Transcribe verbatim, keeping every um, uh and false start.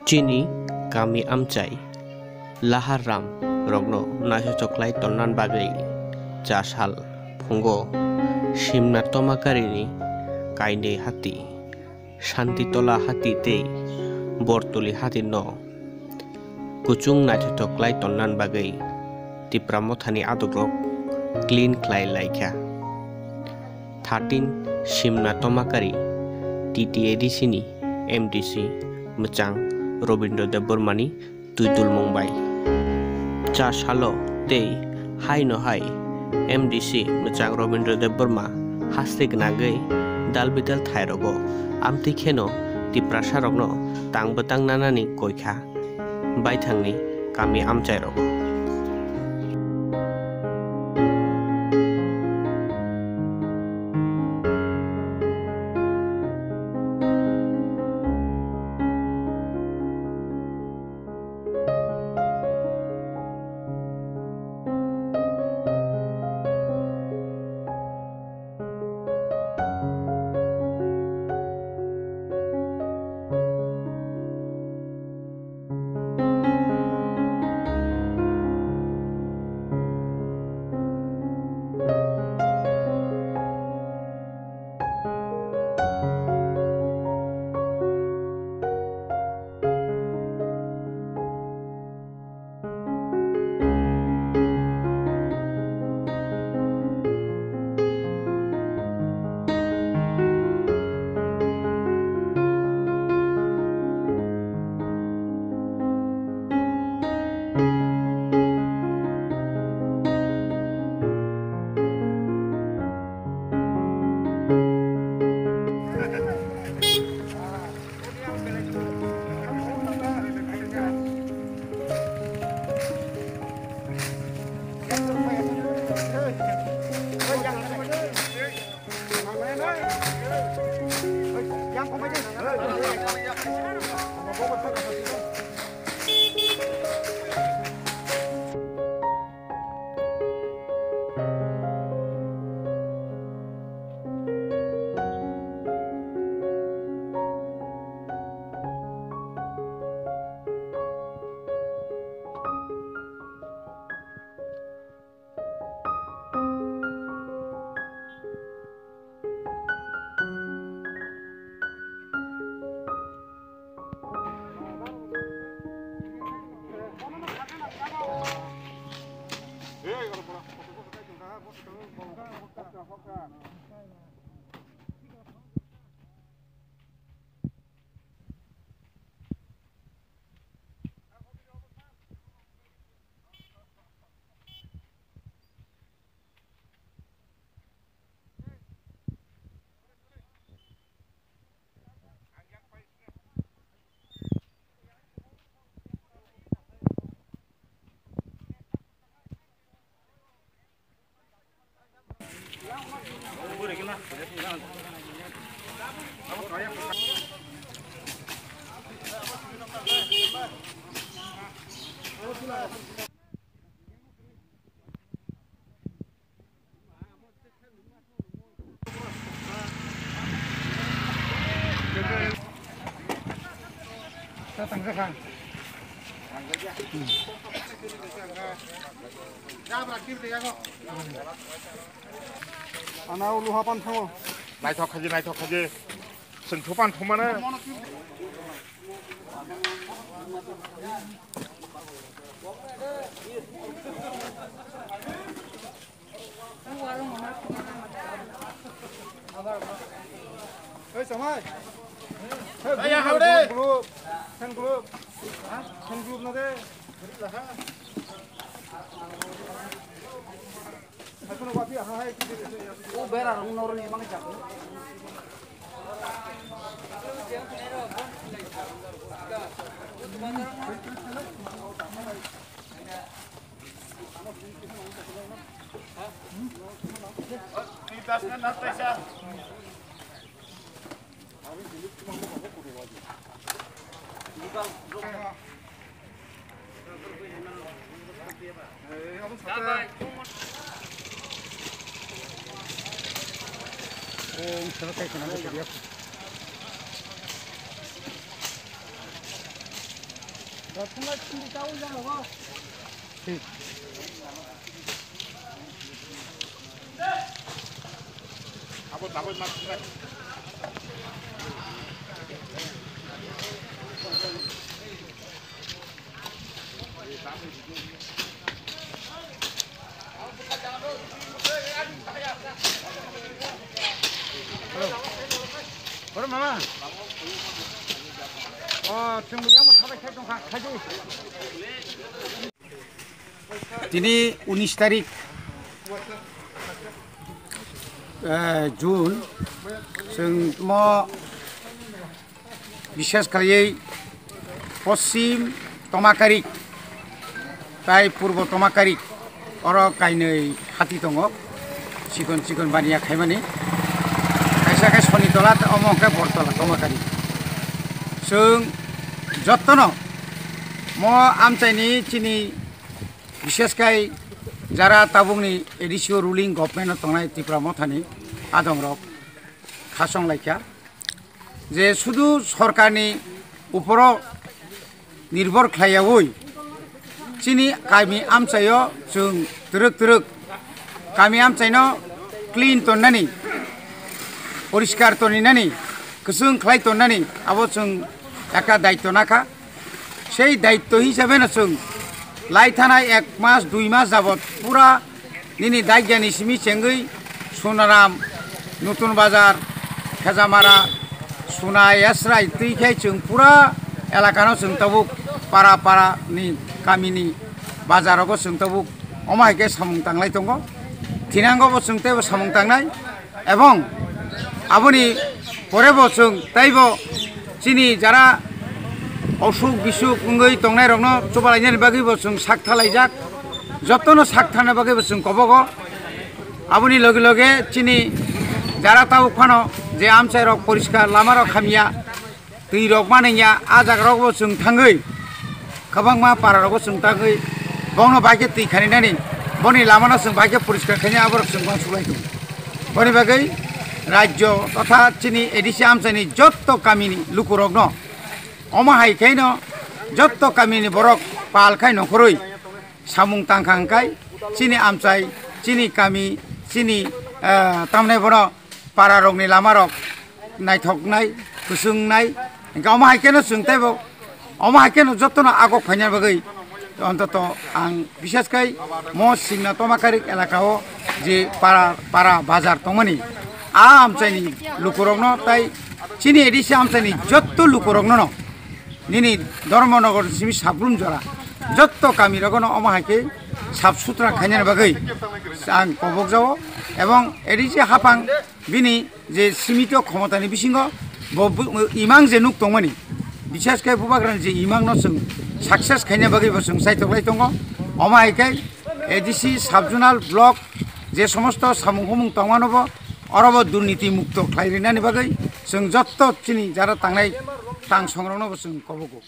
Chini kami amchai Lahar Ram rokno naithotok khlai tonna bagwi cha sal phungo Simna Tomakarini kainwi hati, Santitola hati tei Bortoli hati no kuchung naithotok khlai tonna bagwi Tipra Mothani adokrok clean khlai laikha. Thirteen Simna Tomakari, T T A D C ni M D C mwchang Robindra Debbarma ni twi dulmung bai. Cha salo tei haino hai M D C mwchang Robindra Debbarma haste gwnagwi dal bidal thai rogo, amtwi kheno Tiprasa rokno tang bwtang nanani koikha baithangni kami amchai rogo. Ana ulu hapan thango. Naithok khaji, naithok khaji. Chwng thupan thumano. Hey, Samai. Hey, group, group, group. Fan group. Fan group na de. O bera rong noro ni mang jak. Oro mama. O, chwng yang sabai khai tongkha, khaidi. Tini unis tarik, eh, June, chwng mo bishes khlaiwi Poschim Tomakarik tai Purbo Tomakarik, oro kainwi hati tongo, chikon chikon baniya khaimani, kaisa khe Sonitola, omo khe Bortola Tomakarik. Chwng jottono mo amchaini chini, bishes khai jara tabukni A D C o ruling government o tongnai Tipra Mothani adongrok khasong laikha je sudu sorkarni uporo nirbhor khlaiyaui chini kami amchaio chwng twrwk twrwk kami amchaino clean tonnani, poriskar toninani, kwchwng khlai tonnani abo chwng ekta daityo nakha. Sei daityo hisabe no chwng lai thanai ek mas, dui mas jabot pura nini daigani simi chengwi Sonaram, Nutun Bazar, Khejamara, Suna, Yasrai twi khe chwng pura elakano chwng tabuk para para ni kamini bazarogo chwng tabuk omo hai khe samung tanglai tongo. Thinango bo chwng teibo samung tangnai. Ebong aboni pore bo chwng teibo chini jara osuk bisuk wngwi tongnairokno chubalainani bagwi bo chwng sak thalaijak, jotono sak thana bagwi bo chwng kobogo. Aboni loge loge chini jara tabuk phano je amchairok poriskar, lamarok hamya, twi rok manengya, ah jaga rok bo chwng thangwi, kwbangma para rok bo chwng thangwi, bongno bai khe twi khaninani, boni lama no chwng bai khe poriskar khaina, abo rok chwng uansuk lai tongo. Boni bagwi rajyo totha chini A D C amchaini jotto kamini lukurok no, omo hai khe no jotto kamini borok pal khai nongkhorwi samung tangkha hwnkhe chini amchai, chini kami, chini, eh, tamni bono para rokni lama rok naithoknai, kwchwngnai, hwnkhe omo hai kheno chwng teibo, omo hai kheno jotono agok phaina bagwi, ontoto ang bishes khai mo Singna Tomakarik elaka o je para, para bazar tongmani, a amchaini lukurokno tai chini A D C amchaini jotto lukurokno no nini Dharmanagar simi Sabrum jora jotto kami rogono omo hai khe sap sutra khainani bagwi ang kobok jao, ebong A D C haphang bini je simito khomotani bisingo bo bu-, imang je nuk tongmani, bishes khe bubagrani je imang no chwng success khaina bagwi bo chwng chaitok lai tongo. Omo hai khe A D C sub-zonal block je somosto samung humung tongmano bo oro bo durniti mukto khlai rinani bagwi chwng jotto chini jara tangnai tang songrokno bo chwng kobogo.